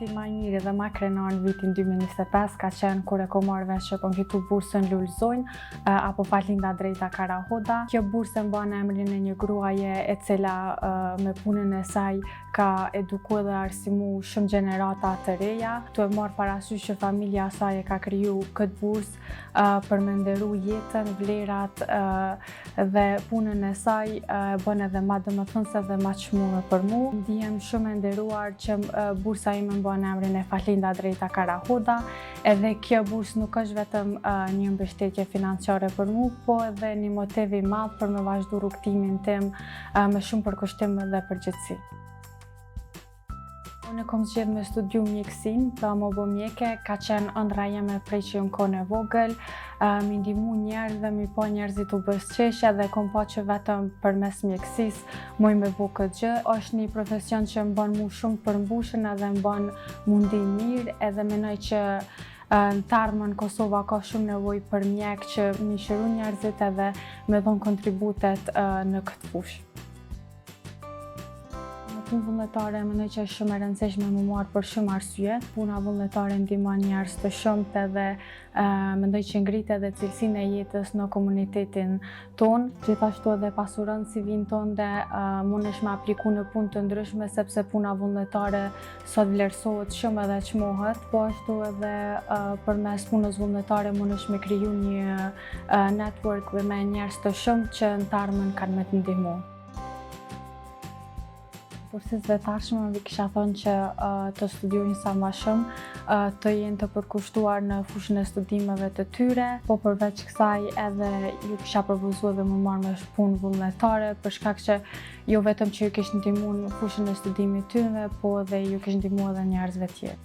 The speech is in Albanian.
Momenti ma i mirë dhe ma krenar në vitin 2025 ka qenë kur e kom marrë vesh që kom fitu bursën Lulzojnë apo Fatlinda Drejta Karahoda. Kjo bursë e mban emrin e një gruaje e cila me punën e saj ka eduku edhe arsimu shumë gjenerata të reja. Tu e marrë parasysh që familja e saj e ka kriju këtë bursë për me nderu jetën, vlerat dhe punën e saj e bën edhe ma domethënëse dhe ma çmume për mu. Ndihem shumë e nderuar që bursa ime mban emrin e Fatlinda Drejta Karahoda, edhe kjo bursë nuk është vetëm një mbështetje financiare për mu, po edhe një motiv i madh për me vazhdu rrugëtimin tim me shumë përkushtim dhe përgjegjësi. Unë kom zgjedh me studiu mjekësinë, pra m'u bo mjeke, ka qenë ëndrra jeme prej që jom konë e vogël, mi ndihmu njerëzve, mi pa njerëzit tu buzëqesh edhe kom pa që vetëm përmes mjekësisë muj me bo këtë gjë. Është një profesion që më bën mu shumë përmbushën edhe më bën mu ndi mirë edhe menoj që në të ardhmen Kosova ka shumë nevojë për mjek që mi shëru njerëzit edhe me dhonë kontributet në këtë fushë. Në punë vullnetare mendoj që është shumë e rëndësishme me marrë për shumë arsye. Puna vullnetare ndihmon njerëz të shumtë edhe mendoj që ngrit edhe cilësinë e jetës në komunitetin tonë. Gjithashtu edhe pasuron CV-n tënde, mundesh me apliku në punë të ndryshme sepse puna vullnetare sot vlerësohet shumë edhe çmohet. Po ashtu edhe përmes punës vullnetare mundesh me kriju një network me njerëz të shumtë që në të ardhmen kanë me të ndihmu. Bursistëve tashmë ju kisha thonë që të studiojnë sa ma shumë, të jenë të përkushtuar në fushën e studimeve të tyre, po përveç kësaj edhe ju kisha propozu edhe m'u marrë me punë vullnetare, për shkak që jo vetëm që ju kish ndihmu në fushën e studimit tyre, po edhe ju kish ndihmu edhe njerëzve tjerë.